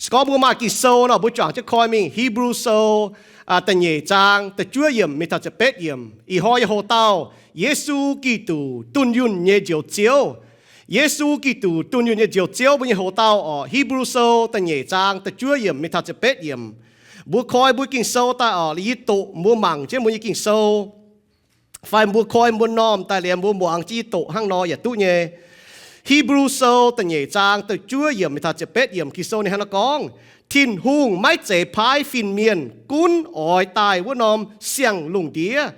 Se gorngv mbuo maaih Ging-Sou nor, mbuo juangc jienv koi mingh Hipv^lu Sou da'nyeic zaang da'juov yiemc mingh taux ziepc betv yiemc. Ih hnoi yie hoqc dauh Yesu Giduc dunh yunh nyei Njoux Ziouv. Yesu Giduc dunh yunh nyei Njoux Ziouv mbuo nyei hoqc dauh orqc, Hipv^lu Sou da'nyeic zaang da'juov yiemc mingh taux ziepc betv yiemc. Mbuo koi mbuo Ging-Sou daaih orqc, liuz yie doqc mbuo mangc jienv mbuo nyei Ging-Sou, fai mbuo koi mbuo normh daaih liuz mbuo muangx jienv yie doqc hnangv nor yaac duqv nyei. Hipv^lu Sou da'nyeic zaang da'juov yiemc mingh taux ziepc betv yiemc Ging-Sou ninh hnangv naaiv gorngv, Tin-Hungh maiv zeiz paaiv fin-mienh gunv oix daaih wuov norm siang-lungh ndiev,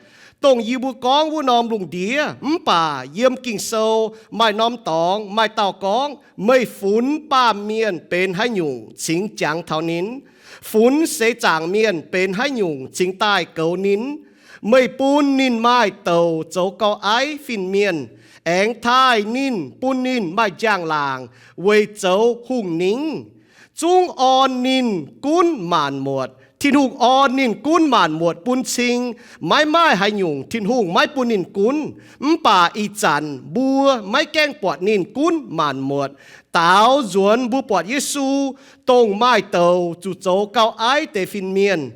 dongh yie mbuo gorngv wuov norm lungh ndiev. Mv baac yiem Ging-Sou maaih norm dorngx maaih dauh gorngv, Meih funx baamh mienh benx haaix nyungc cingx jangx taux ninh? Funx seix zaangc mienh benx haaix nyungc cingx daaih goux ninh? Meih bun ninh maaih douc zoux gauh aiv fin-mienh, aengx taaih ninh bun ninh maaih njang-laangc weic zoux hungh ningv. Zungv orn ninh gunv maanc muotc. Tin-Hungh orn ninh gunv maanc muotc bun cing. Maiv maaih haaix nyungc Tin-Hungh maiv bun ninh gunv. Mv baac ih zanc mbuo maiv gaengh buatc ninh gunv maanc muotc. Daaux nzuonx mbuo buatc Yesu, dongh maaih douc zuqc zoux gauh aiv deix fin-mienh,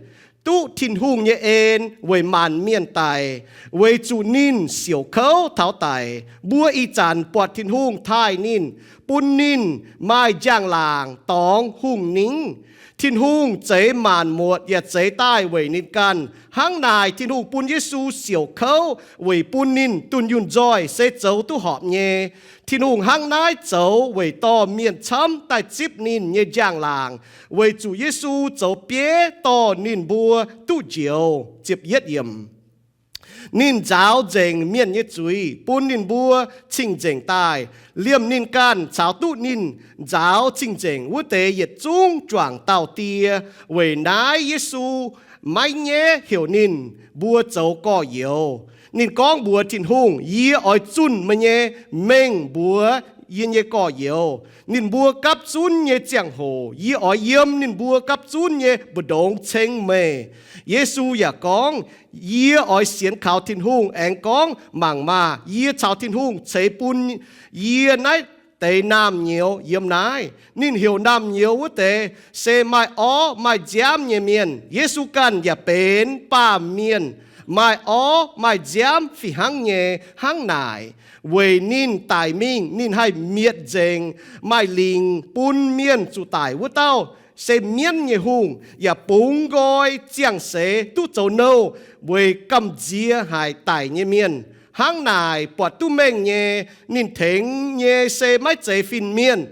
duqv Tin-Hungh nyei en weic maanc mienh daic, weic zuqc ninh siouc kouv taux daic. Mbuo ih zanc buatc Tin-Hungh taaih ninh, bun ninh maaih njang-laangc dorngx hungh ningv. Tin-Hungh zeix maanc muotc yaac zeix daaih weic ninh ganh. Hnangv naaic Tin-Hungh bun Yesu siouc kouv weic bun ninh dunh yunh nzoih se zoux duqv horpc nyei. Tin-Hungh hnangv naaiv zoux weic dorh mienh camv daaih zipv ninh nyei njang-laangc, weic zuqc Yesu zoux bieiv dorh ninh mbuo duqv njoux. Ziepc yietv yiemc. Ninh nzaaux nzengc mienh nyei zuiz, bun ninh mbuo cing-nzengc daaih. Liemh ninh ganh caux duqv ninh nzaaux cing-nzengc wuov deix yietc zungv juangc dauh die. Weic naaiv Yesu maiv nyaiv heuc ninh mbuo zoux gorx-youz. Ninh gorngv mbuox Tin-Hungh, Yie oix zunh meih nyei mengh mbuox yie nyei gorx-youz. Ninh mbuo gapv zunv nyei ziangh hoc yie oix yiem ninh mbuo gapv zunv nyei mbu'ndongx ceng meih. Yesu yaac gorngv, Yie oix sienx kaux Tin-Hungh aengx gorngv, Mangc maah! Yie caux Tin-Hungh ceix bun yie naaiv deix naamh nyouz yiem naaiv. Ninh heuc naamh nyouz wuov deix se maaih orv maaih nziaamv nyei mienh. Yesu ganh yaac benx baamh mienh, maaih orv maaih nziaamv fih hnangv nyei. Hnangv naaic, weic ninh daic mingh ninh haih mietc nzengc maaih lingc bun mienh zuqc daic wuov dauh, se mienv nyei hungh, yaac bungx nqoi ziangh seix duqv zoux nouh weic gamh nziex haic daic nyei mienh. Hnangv naaic buatc duqv mengh nyei, ninh tengx nyei se maiv zeiz fin-mienh.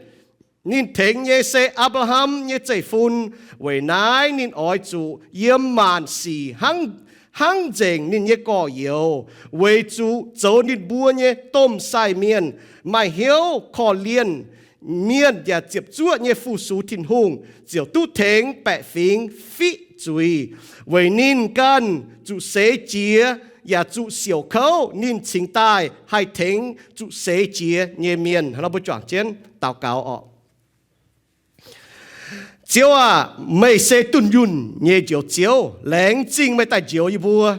Ninh tengx nyei se Apc^laa^ham nyei zeiv-fun. Weic naaiv ninh oix zuqc yiem maanc sic hnangv nzengc ninh nyei gorx-youz, weic zuqc zoux ninh mbuo nyei domh sai mienh maaih hnyouv korv-lienh mienh yaac ziepc zuoqv nyei fu-sux Tin-Hungh, ziouc duqv tengx baeqc fingx fiqv zuiz. Weic ninh ganh zuqc seix jiez yaac zuqc siouc kouv, ninh cingx daaih haih tengx zuqc seix jiez nyei mienh. Mbuo juangc jienv daux gaux oc. Ziouv aah! Meih se dunh yunh nyei Njoux Ziouv. Laengz zingh meih daaih njoux yie mbuo,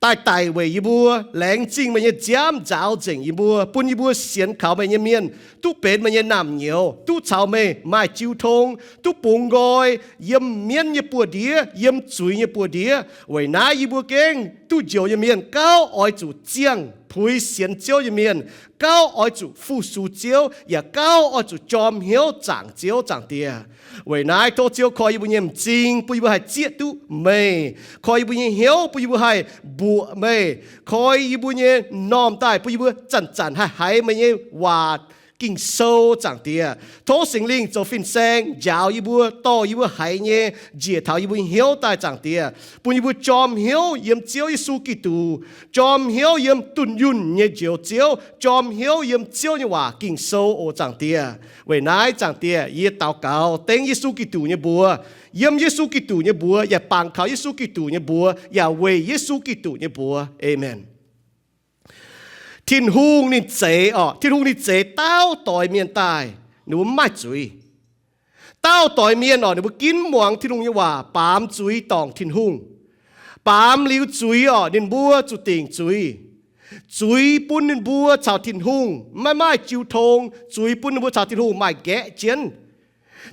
daaih daic weic yie mbuo. Laengz zingh meih nyei nziaamv nzaaux nzengc yie mbuo, bun yie mbuo sienx kaux meih nyei mienh duqv benx meih nyei naamh nyouz, duqv caux meih maaih jiu tong, duqv bungx nqoi yiem mienv nyei buoz-ndiev, yiem zuiz nyei buoz-ndiev. Weic naaiv yie mbuo gengh duqv njoux nyei mienh gauh oix zuqc ziangh puix sienx Ziouv nyei mienh, gauh oix zuqc fu-sux Ziouv, yaac gauh oix zuqc jorm hnyouv zaangc Ziouv, Zaangc Diex. Weic naaiv tov Ziouv koi yie mbuo nyei m'zing bun yie mbuo haih zieqv duqv meih, koi yie mbuo nyei hnyouv bun yie mbuo haih mbuoqc meih, koi yie mbuo nyei m'normh daaih bun yie mbuo zanc-zanc haih haiz meih nyei waac Ging-Sou, Zaangc Diex. Tov Singx Lingh zoux fin-saeng njaaux yie mbuo, dorh yie mbuo haiz nyei njiec taux yie mbuo nyei hnyouv daaih, Zaangc Diex, bun yie mbuo jorm hnyouv yiem Ziouv Yesu Giduc, jorm hnyouv yiem dunh yunh nyei Njoux Ziouv, jorm hnyouv yiem Ziouv nyei waac Ging-Sou oc, Zaangc Diex. Weic naaiv, Zaangc Diex, yie daux gaux dengv Yesu Giduc nyei mbuox, yiem Yesu Giduc nyei mbuox, yaac bangc kaux Yesu Giduc nyei mbuox, yaac weic Yesu Giduc nyei mbuox. Aamen. Tin-Hungh ninh zeix oc, Tin-Hungh ninh zeix dauh doix mienh daaih, ninh mbuo mv maaih zuiz. Dauh doix mienh oc, ninh mbuo ginv muangx Tin-Hungh nyei waac, baamz zuiz dorngc Tin-Hungh. Baamz liuz zuiz oc, ninh mbuo zuqc dingc zuiz. Zuiz bun ninh mbuo caux Tin-Hungh maiv maaih jiu tong. Zuiz bun ninh mbuo caux Tin-Hungh maaih nqaeqv jienv.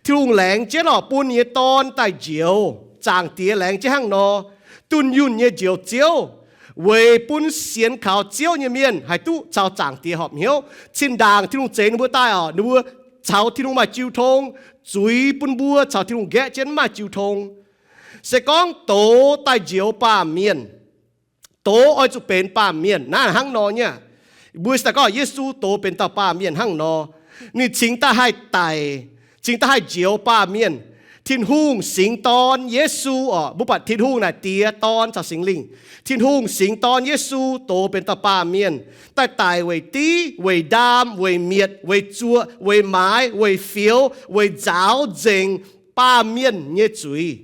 Tin-Hungh laengz jienv oc bun ninh nyei Dorn daaih njoux. Zaangc Diex laengz jienv hnangv nor, dunh yunh nyei njoux Ziouv, weic bun sienx kaux Ziouv nyei mienh haih duqv caux Zaangc Diex horpc hnyouv. Zinh ndaangc Tin-Hungh zeix ninh mbuo daaih oc, ninh mbuo caux Tin-Hungh maaih jiu tong, zuiz bun mbuo caux Tin-Hungh nqaeqv jienv mv maaih jiu tong. Se gorngv doz daaih njoux baamh mienh, doz oix zuqc benx baamh mienh naaiv hnangv nor nyei. Mbuo se daaih gorngv Yesu doz benx dauh baamh mienh hnangv nor, ninh cingx daaih haih daic, cingx daaih haih njoux baamh mienh. Tin-Hungh singx Dorn Yesu oc, mbuo buatc Tin-Hungh naaic Diex, Dorn caux Singx Lingh. Tin-Hungh singx Dorn Yesu doz benx dauh baamh mienh, daaih daic weic div, weic ndaam, weic mietc, weic zuoqc, weic maaiz, weic fioux, weic nzaaux nzengc baamh mienh nyei zuiz.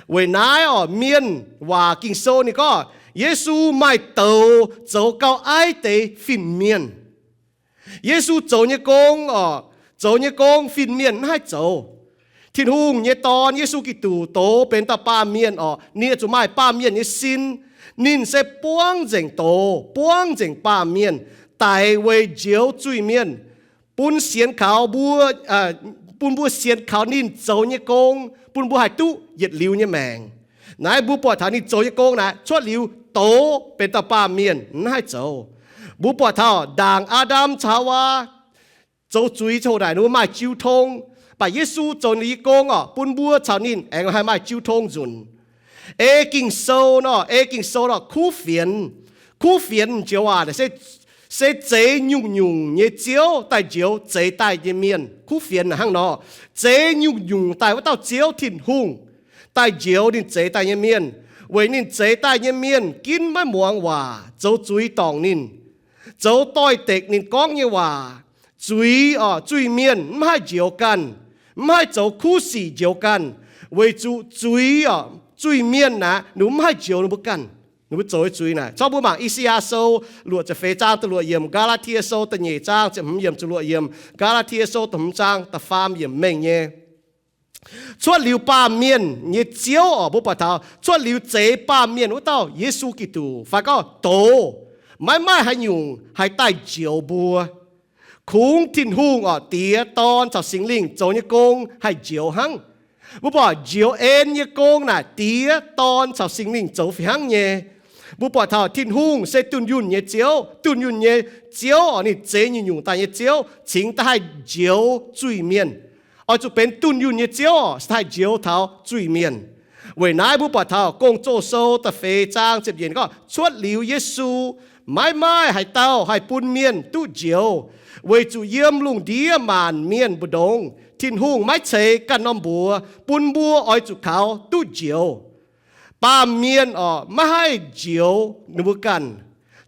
Weic naaiv oc, mienh waac Ging-Sou ninh gorngv Yesu maaih douz zoux gauh aiv deix fin-mienh. Yesu zoux nyei gong oc, zoux nyei gong fin-mienh mv haih zoux. Tin-Hungh nyei Dorn Yesu Giduc doz benx dauh baamh mienh oc, ninh zuqc maaih baamh mienh nyei sin. Ninh se buangv nzengc doz, buangv nzengc baamh mienh, daic weic njoux zuiz-mienh, bun sienx kaux mbuo, bun mbuo sienx kaux ninh zoux nyei gong, bun mbuo haih duqv yietc liuz nyei maengc. Naaiv mbuo buatc taux ninh zoux nyei gong naaic cuotv liuz doz benx dauh baamh mienh mv haih zoux. Mbuo buatc taux ndaangc Aa^ndam caux Haawaa zoux zuiz ziangh hoc naaic ninh mbuo maaih jiu tong, mv baac Yesu zoux ninh nyei gong oc, bun mbuo caux ninh aengx haih maaih jiu tong nzunc. Ei Ging-Sou nor, ei Ging-Sou nor kuv fienx. Kuv fienx joux waac naaic se, se zeix nyungc-nyungc nyei Ziouv daaih njoux zeix daaih nyei mienh. Kuv fienx naaic hnangv nor, zeix nyungc-nyungc daaih wuov dauh Ziouv Tin-Hungh daaih njoux ninh zeix daaih nyei mienh, weic ninh zeix daaih nyei mienh ginv maiv muangx waac, zoux zuiz dorngc ninh, zoux doix-dekc ninh gorngv nyei waac. Zuiz oc, zuiz-mienh mv haih njoux ganh, mv haih zoux kuv sic njoux ganh, weic zuqc zuiz oc, zuiz-mienh naaic ninh mbuo mv haih njoux ninh mbuo ganh. Ninh mbuo zoux zuiz naaic, corc mbuo mangc I^saa^yaa Sou luoqc ziepc feix zaang da'luoqc yiemc, Gaa^laa^tie Sou da'nyeic zaang ziepc hmz yiemc, ziepc luoqc yiemc, Gaa^laa^tie Sou da'hmz zaang da'faam yiemc mengh nyei. Cuotv liuz baamh mienh nyei Ziouv oc, mbuo buatc taux cuotv liuz zeix baamh mienh wuov dauh Yesu Giduc, fai gorngv doz, maiv maaih haaix nyungc haih daaih njoux mbuo. Kungx Tin-Hungh oc, Diex, Dorn caux Singx Lingh zoux nyei gong haih njoux hnangv. Mbuo buatc njoux en nyei gong naaic Diex, Dorn caux Singx Lingh zoux fih hnangv nyei. Mbuo buatc taux Tin-Hungh se dunh yunh nyei Ziouv, dunh yunh nyei Ziouv oc, ninh zeix nyungc-nyungc daaih nyei Ziouv, cingx daaih haih njoux zuiz-mienh. Oix zuqc benx dunh yunh nyei Ziouv oc, se haih njoux taux zuiz-mienh. Weic naaiv mbuo buatc taux Gong-Zoh Sou da'feix zaang ziepc yietc gorngv, cuotv liuz Yesu, maiv maaih haaix dauh haih bun mienh duqv njoux, weic zuqc yiem lungh ndiev maanc mienh mbu'ndongx Tin-Hungh maiv ceix ganh norm mbuox bun mbuo oix zuqc kaux duqv njoux. Baamh mienh oc, maiv haih njoux ninh mbuo ganh.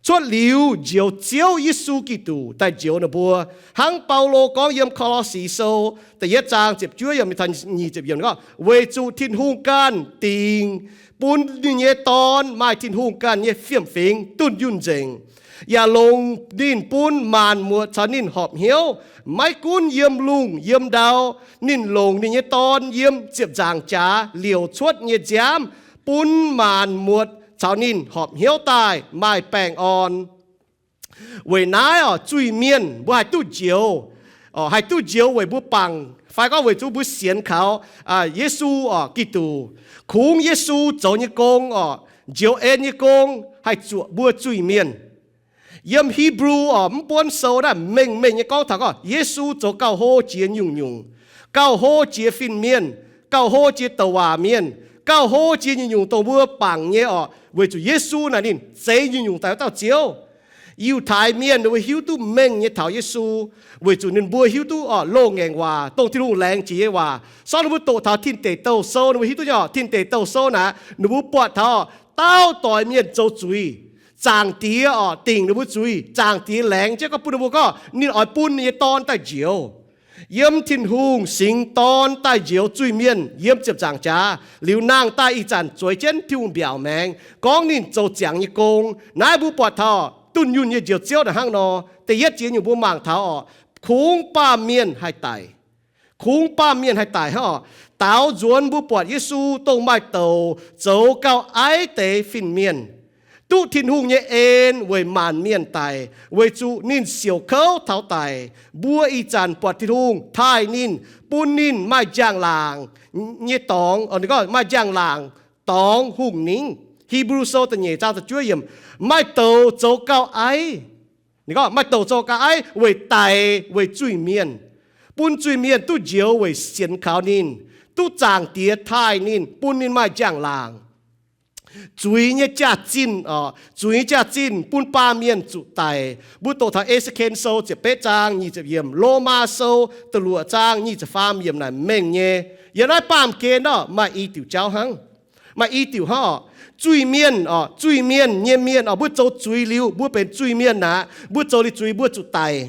Cuotv liuz njoux Ziouv Yesu Giduc daaih njoux ninh mbuo. Hnangv Baulo gorngv yiem Ko^lo^si Sou da'yietv zaang ziepc juov yiemc mingh taux nyic ziepc yiemc gorngv, weic zuqc Tin-Hungh ganh dingc bun ninh nyei Dorn maaih Tin-Hungh ganh nyei fiem-fingx dunh yunh nzengc, yaac longc ninh bun maanc muotc caux ninh horpc hnyouv, maiv gunv yiem lungh yiem ndau. Ninh longc ninh nyei Dorn yiem ziepc nzaangc jaax liouc cuotv nyei nziaamv bun maanc muotc caux ninh horpc hnyouv daaih maaih baengh orn. Weic naaiv oc, zuiz-mienh mbuo haih duqv njoux, haih duqv njoux weic mbuo bangc fai gorngv weic zuqc mbuo sienx kaux Yesu oc, Giduc. Kungx Yesu zoux nyei gong oc, njoux en nyei gong haih zuoqc mbuo zuiz-mienh. Yiem Hipv^lu oc, mv buonv sou naaiv mengh mengh nyei gorngv taux gorngv Yesu zoux gauh hlo jiex nyungc-nyungc, gauh hlo jiex fin-mienh, gauh hlo jiex douc waac mienh, gauh hlo jiex nyungc-nyungc dongh mbuo bangc nyei oc. Weic zuqc Yesu naaic ninh zeix nyungc-nyungc daaih wuov dauh Ziouv. Yiutai mienh ninh mbuo hiuv duqv mengh nyei taux Yesu, weic zuqc ninh mbuo hiuv duqv oc loz-ngaengc waac, dongh Tin-Hungh laengz jiex nyei waac. Sortv ninh mbuo doqc taux Tin Deic Douh Sou, ninh mbuo hiuv duqv nyei oc, Tin Deic Douh Sou naaic ninh mbuo buatc taux dauh doix mienh zoux zuiz, Zaangc Diex oc dingc ninh mbuo zuiz. Zaangc Diex laengz jienv gorngv bun ninh mbuo gorngv ninh oix bun ninh nyei Dorn daaih njoux. Yiem Tin-Hungh singx Dorn daaih njoux zuiz-mienh yiem ziepc nzaangc jaax liuz, nangh daaih ih zanc zueiz jienv Tin-Hungh mbiaauc maengx gorngv ninh zoux ziangx nyei gong. Naaiv mbuo buatc taux dunh yunh nyei njoux Ziouv naaic hnangv nor. Da'yietv jiex nyungc mbuo mangc taux oc, kungx baamh mienh haih daic. Kungx baamh mienh haih daic hnangv oc. Daaux nzuonx mbuo buatc Yesu dongh maaih douz zoux gauh aiv deix fin-mienh, duqv Tin-Hungh nyei en weic maanc mienh daic, weic zuqc ninh siouc kouv taux daic. Mbuo ih zanc buatc Tin-Hungh taaih ninh, bun ninh maaih njang-laangc nyei dorngx, maaih njang-laangc dorngx hungh ningv. Hipv^lu Sou da'nyeic zaang da'juov yiemc, maaih douc zoux gauh aiv. Ninh gorngv maaih douc zoux gauh aiv weic daic weic zuiz-mienh, bun zuiz-mienh duqv njoux weic sienx kaux ninh, duqv Zaangc Diex taaih ninh, bun ninh maaih njang-laangc. Zuiz nyei jaax-zinh oc, zuiz nyei jaax-zinh bun baamh mienh zuqc daic. Mbuo doqc taux E^se^ken Sou ziepc betv zaang nyic ziepc yiemc, Lomaa Sou da'luoqc zaang nyic ziepc faam yiemc naaic mengh nyei. Yiem naaiv baamh gen orqc, maaih i diuc jauv hnangv. Maaih i diuc hnangv oc. Zuiz-mienh oc, zuiz-mienh nyei mienh oc, mbuo zoux zuiz liuz mbuo benx zuiz-mienh aqv. Mbuo zoux liuz zuiz mbuo zuqc daic.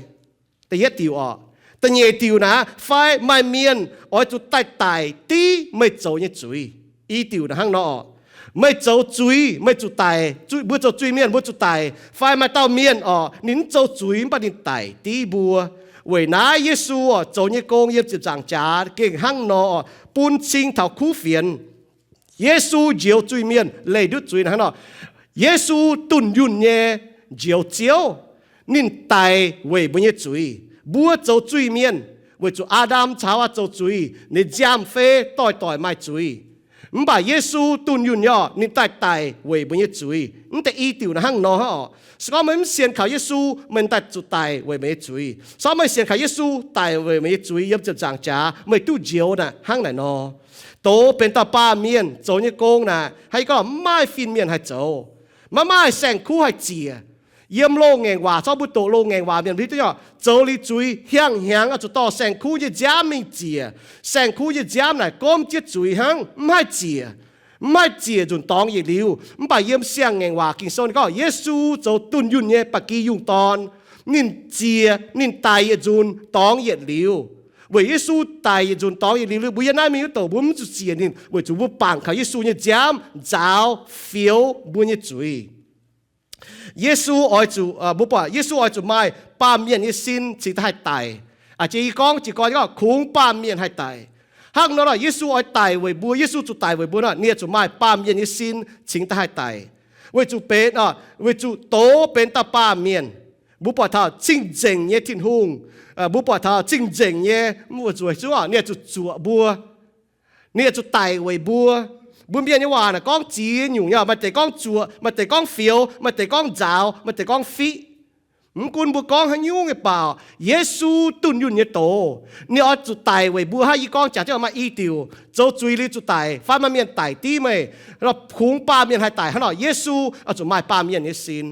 Da'yietv diuc oc. Da'nyeic diuc naaic, fai maaih mienh oix zuqc daaih daic div meih zoux nyei zuiz. I diuc naaic hnangv nor oc. Meih zoux zuiz meih zuqc daic, mbuo zoux zuiz-mienh mbuo zuqc daic. Fai maaih dauh mienh oc, ninh mv zoux zuiz mv baac ninh daic div mbuo. Weic naaiv Yesu oc zoux nyei gong yiem ziepc nzaangc jaax gengh hnangv nor oc, bun cing taux kuv fienx. Yesu njoux zuiz-mienh leih ndutv zuiz hnangv nor. Yesu dunh yunh nyei njoux Ziouv, ninh daic weic mbuo nyei zuiz. Mbuo zoux zuiz-mienh weic zuqc Aa^ndam caux Hawaa zoux zuiz, ninh nziaamv-fei doix-doix maaih zuiz. Mv baac Yesu dunh yunh nyei oc, ninh daaih daic weic mbuo nyei zuiz. Mv deix i diuc naaic hnangv nor hnangv oc. Se gorngv meih mv sienx kaux Yesu, meih daaih zuqc daic weic meih nyei zuiz. Se gorngv meih sienx kaux Yesu daic weic meih nyei zuiz yiem ziepc nzaangc jaax, meih duqv njoux naaic hnangv naaic nor. Doz benx dauh baamh mienh zoux nyei gong naaic, haaix gorngv mv maaih fin-mienh haih zoux, maiv maaih saeng-kuv haih ziec. Yiem loz-ngaengc waac, zorqv mbuo doqc loz-ngaengc waac mienh hiuv duqv nyei, zoux liuz zuiz hiang hnyangx oix zuqc dorh saeng-kuv nyei nziaamv mingh ziec. Saeng-kuv nyei nziaamv naaic gomv jienv zuiz hnangv, mv haih ziec. Mv haih ziec nzunc dorngx yietc liuz. Mv baac yiem siang-ngaengc waac Ging-Sou ninh gorngv Yesu zoux dunh yunh nyei ba'gi yungh dorn. Ninh ziec, ninh daic yietc nzunc dorngx yietc liuz. Weic Yesu daic yietc nzunc dorngx yietc liuz, mbuo yiem naaiv mingh wuov douc mbuo mv zuqc ziec ninh, weic zuqc mbuo bangc kaux Yesu nyei nziaamv nzaaux fioux mbuo nyei zuiz. Yesu oix zuqc, mbuo buatc Yesu oix zuqc maaih baamh mienh nyei sin cingx daaih haih daic. Aa, jiex yie gorngv jiez gorn gorngv kungx baamh mienh haih daic. Hnangv nor nor, Yesu oix daic weic mbuo, Yesu zuqc daic weic mbuo nor, ninh zuqc maaih baamh mienh nyei sin cingx daaih haih daic. Weic zuqc benx, weic zuqc doz benx dauh baamh mienh. Mbuo buatc taux cing-nzengc nyei Tin-Hungh, mbuo buatc taux cing-nzengc nyei, mv zuqc zuoqc, ninh zuqc zuoqc mbuo. Ninh zuqc daic weic mbuo. Mbuo mienh nyei waac naaic gorngv ziex nyungc nyei, maaih deix gorngv zuoqc, maaih deix gorngv fioux, maaih deix gorngv nzaaux, maaih deix gorngv fiqv. Mv gunv mbuo gorngv haaix nyungc nyei baaux, Yesu dunh yunh nyei doz, ninh oix zuqc daic weic mbuo. Hnangv yie gorngv jaax jienv maaih i diuc, zoux zuiz liuz zuqc daic, fai maaih mienh daic div meih, kungx baamh mienh haih daic hnangv nor, Yesu oix zuqc maaih baamh mienh nyei sin.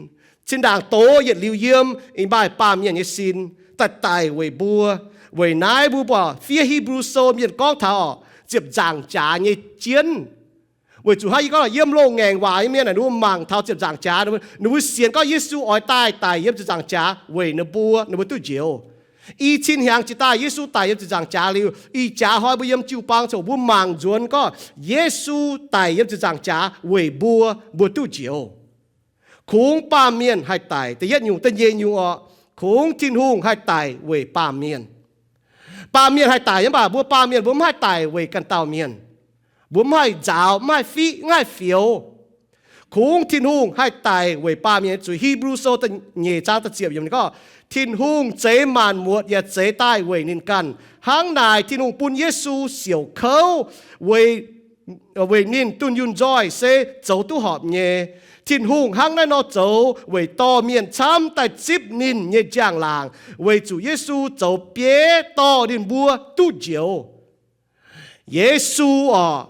Zinh ndaangc doz yietc liuz yiem, ninh maaih baamh mienh nyei sin daaih daic weic mbuo. Weic naaiv mbuo buatc fiev Hipv^lu Sou mienh gorngv taux ziepc nzaangc jaax nyei jienv. Weic zuqc hnangv yie gorngv, yiem loz-ngaengc waac nyei mienh naaic, ninh mbuo mangc taux ziepc nzaangc jaax, ninh mbuo sienx gorngv Yesu oix daaih daic yiem ziepc nzaangc jaax weic ninh mbuo, ninh mbuo duqv njoux. I cin hnyangx jiex daaih Yesu daic yiem ziepc nzaangc jaax liuz, ih jaax hnoi mbuo yiem jiu-baang coc mbuo mangc nzuonx gorngv Yesu daic yiem ziepc nzaangc jaax weic mbuo, mbuo duqv njoux. Kungx baamh mienh haih daic, da'yietv nyungc. Da'nyeic nyungc oc, kungx Tin-Hungh haih daic weic baamh mienh. Baamh mienh haih daic, mv baac mbuo baamh mienh mbuo mv haih daic weic ganh dauh mienh. Mbuo mv haih nzaaux, mv haih fiqv, mv haih fioux. Kungx Tin-Hungh haih daic weic baamh mienh nyei zuiz. Hipv^lu Sou da'nyeic zaang da'ziepc yiemc ninh gorngv, Tin-Hungh zeix maanc muotc yaac zeix daaih weic ninh ganh. Hnangv naaic Tin-Hungh bun Yesu siouc kouv weic weic ninh dunh yunh nzoih se zoux duqv horpc nyei. Tin-Hungh hnangv naaiv nor zoux weic dorh mienh camv daaih zipv ninh nyei njang-laangc, weic zuqc Yesu zoux bieiv dorh ninh mbuo duqv njoux. Yesu oc,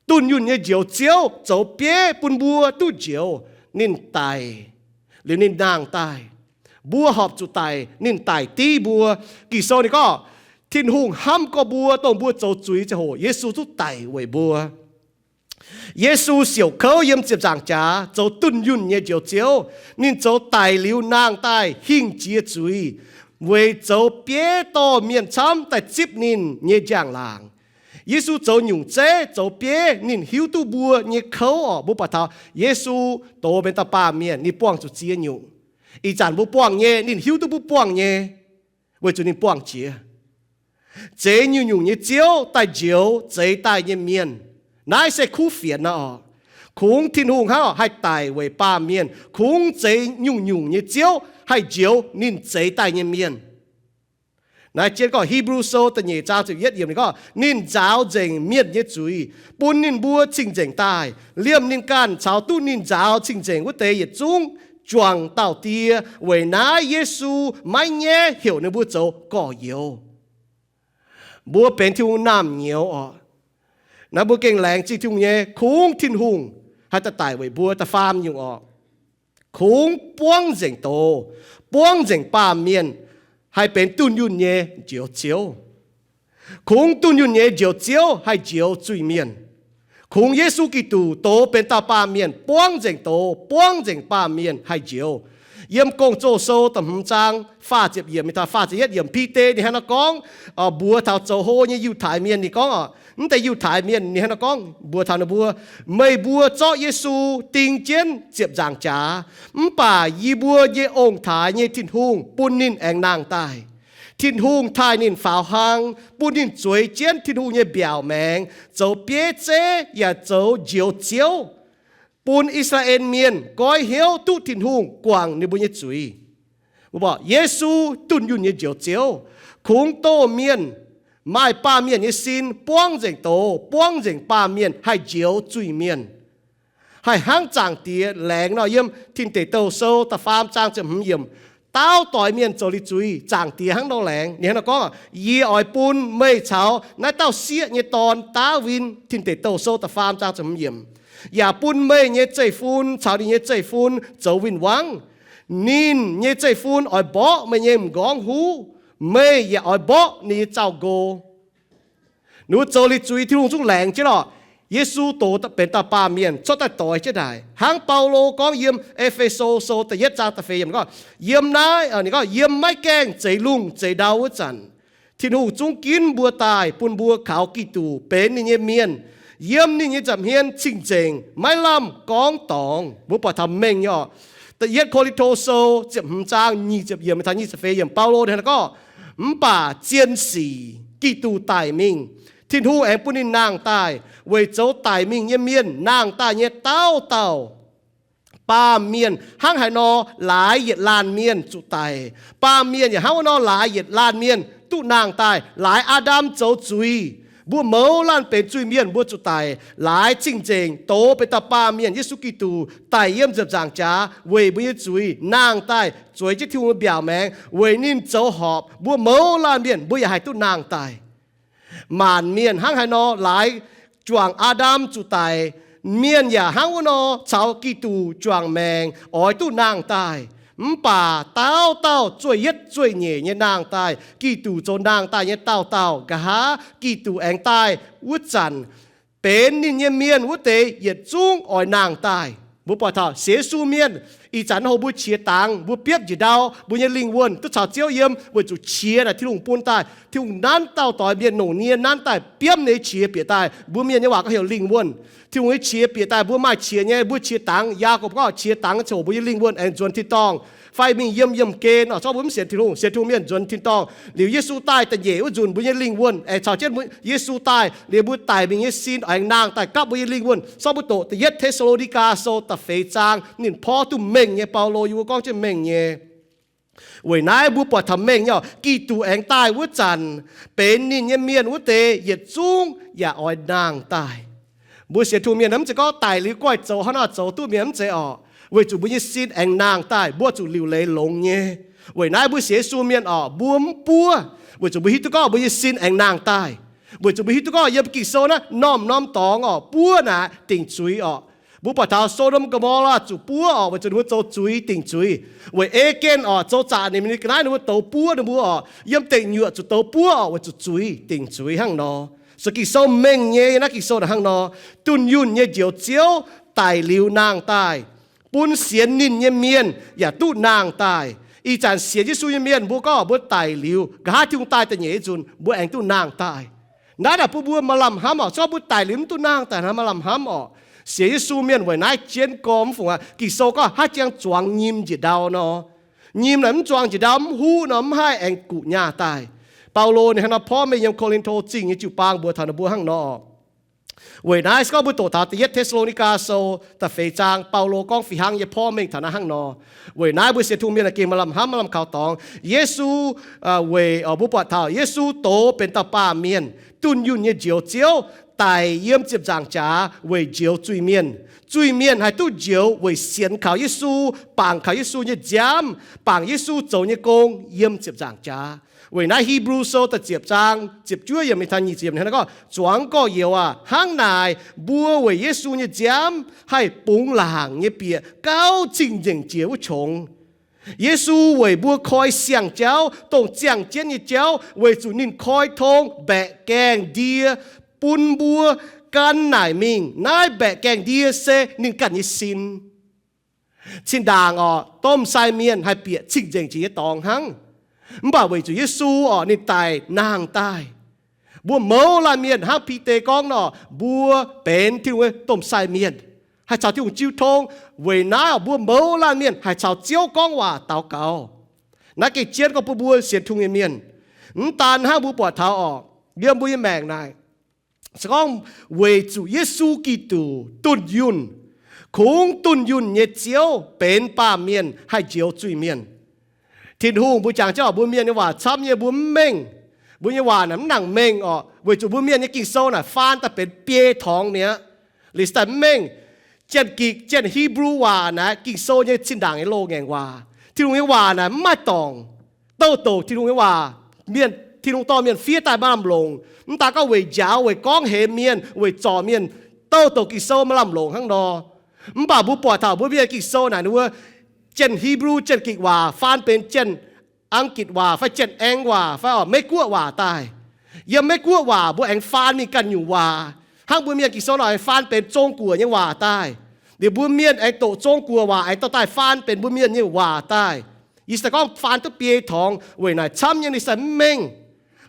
dunh yunh nyei Njoux Ziouv zoux bieiv bun mbuo duqv njoux. Ninh daic, liuz ninh nangh daaih. Mbuo horpc zuqc daic, ninh daic div mbuo. Ging-Sou ninh gorngv, Tin-Hungh hnamv gorx mbuo, dongh mbuo zoux zuiz ziangh hoc, Yesu duqv daic weic mbuo. Yesu siouc kouv yiem ziepc nzaangc jaax zoux dunh yunh nyei Njoux Ziouv. Ninh zoux daic liuz nangh daaih hingh jiex zuiz, weic zoux bieiv dorh mienh camv daaih zipv ninh nyei njang-laangc. Yesu zoux nyungc zeiv zoux bieiv, ninh hiuv duqv mbuo nyei kouv oc. Mbuo buatc taux Yesu doz benx dauh baamh mienh, ninh buangh zuqc ziex nyungc. Ih zanc mbuo buangh nyei, ninh hiuv duqv mbuo buangh nyei, weic zuqc ninh buangh jiex. Zeix nyungc-nyungc nyei ziouv daaih njoux zeix daaih nyei mienh. Naaiv se kuv fienx nor oc. Kungx Tin-Hungh hnangv haih daic weic baamh mienh, kungx zeix nyungc-nyungc nyei ziouv haih njoux ninh zeix daaih nyei mienh. Naaiv jienv gorngv Hipv^lu Sou da'nyeic zaang ziepc yietv yiemc ninh gorngv, ninh nzaaux nzengc mienh nyei zuiz, bun ninh mbuo cing-nzengc daaih. Liemh ninh ganh caux duqv ninh nzaaux cing-nzengc wuov deix yietc zungv juangc dauh die. Weic naaiv Yesu maiv nyaiv heuc ninh mbuo zoux gorx-youz. Mbuo benx Tin-Hungh naamh nyouz oc. Naaiv mbuo gengh laengz zingh Tin-Hungh nyei, kungx Tin-Hungh haih daaih daic weic mbuo. Da'faam nyungc oc, kungx buangv nzengc doz, buangv nzengc baamh mienh, haih benx dunh yunh nyei njoux Ziouv. Kungx dunh yunh nyei njoux Ziouv haih njoux zuiz-mienh. Kungx Yesu Giduc doz benx dauh baamh mienh, buangv nzengc doz, buangv nzengc baamh mienh haih njoux. Yiem Gong-Zoh Sou da'hmz zaang faah ziepc yiemc mingh taux faah ziepc yietv yiemc, Bide ninh hnangv naaiv gorngv, mbuox taux zoux hlo nyei Yiutai Mienh ninh gorngv oc, mv deix Yiutai Mienh ninh hnangv naaiv gorngv mbuox taux ninh mbuo, meih mbuo zorqv Yesu ding jienv ziepc nzaangc jaax, mv baac yie mbuo nyei ong-taaix nyei Tin-Hungh bun ninh aengx nangh daaih. Tin-Hungh taaih ninh faaux hlang, bun ninh zueiz jienv Tin-Hungh nyei mbiaauc maengx, zoux bieiv zeiv yaac zoux njoux Ziouv, bun I^saa^laa^en Mienh goiv hnyouv duqv Tin-Hungh guangc ninh mbuo nyei zuiz. Mbuo mborqv Yesu dunh yunh nyei njoux Ziouv, kungx doh mienh, maaih baamh mienh nyei sin, buangv nzengc doz, buangv nzengc baamh mienh, haih njoux zuiz-mienh. Haih hnangv Zaangc Diex laengz nor, yiem Tin Deic Douh Sou da'faam zaang ziepc hmz yiemc, daauv doix mienh zoux liuz zuiz, Zaangc Diex hnangv nor laengz. Ninh hnangv nor gorngv, yie oix bun meih caux naaiv dauh sieqv nyei dorn, Ndaawitv, Tin Deic Douh Sou da'faam zaang ziepc hmz yiemc, yaac bun meih nyei zeiv-fun caux ninh nyei zeiv-fun zoux win-wangv. Ninh nyei zeiv-fun oix mborqv meih nyei m'nqorngv huv, meih yaac oix mborqv ninh nyei zaux-nqo. Ninh mbuo zoux liuz zuiz Tin-Hungh zungv laengz jienv lorqc. Yesu doz benx dauh baamh mienh cuotv daaih doix jienv naaic. Hnangv Baulo gorngv yiem E^fe^so Sou da'yietv zaang da'feix yiemc gorngv, yiem naaiv, ninh gorngv, yiem maiv gaengh zeix lungh zeix ndau wuov zanc, Tin-Hungh zungv ginv mbuo daaih bun mbuo kaux Giduc benx ninh nyei mienh, yiem ninh nyei nza'hmien cing-nzengc, maiv lamh gorngv dorngx. Mbuo buatc taux mengh nyei oc. Da'yietv Ko^lin^to Sou ziepc hmz zaang nyic ziepc yiemc taux nyic ziepc feix yiemc, Baulo ninh gorngv, mv baac zien sic Giduc daic mingh, Tin-Hungh aengx bun ninh nangh daaih weic zoux daic mingh nyei mienh nangh daaih nyei dauh dauh. Baamh mienh hnangv haaix nor laaix yietc laanh mienh zuqc daic, baamh mienh yaac hnangv wuov nor laaix yietc laanh mienh duqv nangh daaih. Laaix Aa^ndam zoux zuiz, mbuo mouz laanh benx zuiz-mienh, mbuo zuqc daic. Laaix cing-nzengc doz benx dauh baamh mienh, Yesu Giduc, daic yiem ziepc nzaangc jaax weic mbuo nyei zuiz nangh daaih, zueiz jienv Tin-Hungh nyei mbiaauc maengx weic ninh zoux horpc mbuo mouz laanh mienh, mbuo yaac haih duqv nangh daaih. Maanc mienh hnangv haaix nor laaix juangc Aa^ndam zuqc daic, mienh yaac hnangv wuov nor caux Giduc juangc maengc oix duqv nangh daaih. Mv baac dauh dauh zueih yietv zueih nyeic nyei nangh daaih, Giduc zoux nangh daaih nyei dauh dauh. Nqa'haav Giduc aengx daaih wuov zanc, benx ninh nyei mienh wuov deix yietc zungv oix nangh daaih. Mbuo buatc taux sienx Yesu mienh, ih zanc naaiv hoc mbuo qiex dangx, mbuo biopv njiec ndau, mbuo nyei lingh wuonh duqv caux Ziouv yiem weic zuqc qiex naaic Tin-Hungh bun daaih. Tin-Hungh nanv dauh doix mienh longc nie nanv daaih biopv ninh nyei qiex bieqc daaih. Mbuo mienh nyei waac gorngv heuc lingh wuonh. Tin-Hungh nyei qiex bieqc daaih, mbuo maaih qiex nyei, mbuo qiex dangx. Yaagorpc gorngv qiex dangx ziouc mbuo nyei lingh wuonh aengx nzuonx tin-dorngh fai mingh yiem yiemh gen. Nor zorqv mbuo mv sienx Tin-Hungh, sienx Tin-Hungh mienh nzuonx tin-dorngh. Liuz Yesu daaih da'nyeic wuov nzunc, mbuo nyei lingh wuonh aengx caux jienv Yesu daaih. Liuz mbuo daic mingh nyei sin aengx nangh daaih gapv mbuo nyei lingh wuonh. Zorqv mbuo doqc da'yietv Te^saa^lo^ni^gaa Sou da'feix zaang ninh porv duqv mengh nyei, Baulo yie mbuo gorngv jienv mengh nyei. Weic naaiv mbuo buatc taux mengh nyei oc, Giduc aengx daaih wuov zanc, benx ninh nyei mienh wuov deix yietc zungv yaac oix nangh daaih. Mbuo sienx Tin-Hungh mienh mv zeiz gorngv daic liuz goiv zoux hnangv nor zoux duqv mienh mv zeiz orqc. Weic zuqc mbuo nyei sin aengx nangh daaih, mbuo zuqc liuc leiz longx nyei. Weic naaiv mbuo sienx Yesu mienh orqc, mbuo mv buov, weic zuqc mbuo hiuv duqv gorngv mbuo nyei sin aengx nangh daaih. Weic zuqc mbuo hiuv duqv gorngv yiem Ging-Sou naaiv norm-norm dorngx orqc, buov naaic dingc zuiz orqc. Mbuo buatc taux So^ndom Go^mo^laa zuqc buov orqc, weic zuqc ninh mbuo zoux zuiz dingc zuiz. Weic Ei^gen orqc, zoux zaqc ninh mingh ga'naaiv ninh mbuo douz buov ninh mbuo orqc. Yiem deic nyuoqc zuqc douz buov orqc, weic zuqc zuiz dingc zuiz hnangv nor. So Ging-Sou mengh nyei, naaiv Ging-Sou naaic hnangv nor. Dunh yunh nyei Njoux Ziouv daic liuz nangh daaih, bun sienx ninh nyei mienh yaac duqv nangh daaih. Ih zanc sienx Yesu nyei mienh mbuo gorngv mbuo daic liuz, nqa'haav Tin-Hungh daaih da'nyeic nzunc, mbuo aengx duqv nangh daaih. Naaiv naaic bun mbuo maaih lamh hnamv orqc. Se gorngv mbuo daic liuz mv duqv nangh daaih, naaiv maaih lamh hnamv orqc. Sienx Yesu mienh weic naaiv jienv gorngv mv fungc aqv. Ging-Sou gorngv haaix jangx zuangx nyim njiec ndau nor, nyim naaic mv zuangx njiec ndau mv huv nor, mv haih aengx guqc nyaah daaih. Baulo ninh hnangv nor porv mengh yiem Ko^lin^to Zingh nyei jiu-baang mbuox taux ninh mbuo hnangv nor orqc. Weic naaiv se gorngv mbuo doqc taux Da'yietv Te^saa^lo^ni^gaa Sou da'feix zaang, Baulo gorngv fih hnangv nyei porv mengh taux naaiv hnangv nor. Weic naaiv mbuo sienx Tin-Hungh mienh gengh maaih lamh hnamv, maaih lamh kaux dorngx. Yesu weic, mbuo buatc taux Yesu doz benx dauh baamh mienh, dunh yunh nyei njoux Ziouv, daic yiem ziepc nzaangc jaax weic njoux zuiz-mienh. Zuiz-mienh haih duqv njoux weic sienx kaux Yesu, bangc kaux Yesu nyei nziaamv, bangc Yesu zoux nyei gong yiem ziepc nzaangc jaax. Weic naaiv Hipv^lu Sou da'ziepc zaang ziepc juov yiemc mingh taux nyic ziepc yiemc hnangv naaiv gorngv, Zuangx gorx-youz aac, hnangv naaic mbuo weic Yesu nyei nziaamv haih bungx laangc nyei bieqc gauh cing-nzengc jiex wuov qongx. Yesu weic mbuo koi siang-jauv, dongh ziangh jienv nyei jauv, weic zuqc ninh koi tong mbaeqc gaengh ndie bun mbuo gan naaic mingh. Naaiv mbaeqc gaengh ndie se ninh ganh nyei sin. Zinh ndaangc orqc, domh sai mienh haih bieqc cing-nzengc jiex nyei dorngx hnangv. Mv baac weic zuqc Yesu orqc, ninh daic nangh daaih, mbuo mouz laanh mienh hnangv Bide gorngv nor, mbuo benx Tin-Hungh nyei domh sai mienh, haih caux Tin-Hungh jiu tong. Weic naaiv orqc, mbuo mouz laanh mienh haih caux Ziouv gorngv waac daux gaux. Naaiv gengh jienv gorngv bun mbuo sienx Tin-Hungh nyei mienh. Mv daan hnangv, mbuo buatc taux orqc, yiem mbuo nyei maengc naaic, se gorngv weic zuqc Yesu Giduc dunh yunh, kungx dunh yunh nyei Ziouv benx baamh mienh haih njoux zuiz-mienh. Tin-Hungh, mbuo jangx jienv orqc, mbuo mienh nyei waac camv nyei, mbuo mv mengh. Mbuo nyei waac naaic mv nangc mengh orqc, weic zuqc mbuo mienh nyei Ging-Sou naaic faan daaih benx biei torngx mi'aqv. Liuz se daaih mv mengh. Janx-Gikc, Janx-Hipv^lu waac naaic Ging-Sou nyei zinh ndaangc nyei loz-ngaengc waac. Tin-Hungh nyei waac naaic mv maaih dorngc. Douh douc Tin-Hungh nyei waac, mienh, Tin-Hungh dorh mienh fiev daaih maaih lamh longc. Mv daan gorngv weic njaaux, weic gorngv hemx mienh, weic zorc mienh, douh douc Ging-Sou maaih lamh longc hnangv nor. Mv baac mbuo buatc taux mbuo mienh Ging-Sou naaic, ninh mbuo Janx-Hipv^lu, Janx-Gikc waac faan benx Janx-Angitc waac fai Janx-Aeng waac fai orqc, Meiv-Guoqv waac daaih. Yiem Meiv-Guoqv waac mbuo aengx faan mingh ganh nyungc waac. Hnangv mbuo mienh Ging-Sou nor aengx faan benx Zong-Guoqv nyei waac daaih. Liuz mbuo mienh aengx doqc Zong-Guoqv waac aengx dorh daaih faan benx mbuo mienh nyei waac daaih. Yie se gorngv faan duqv biei torngx weic naaic camv nyei, ninh se mv mengh.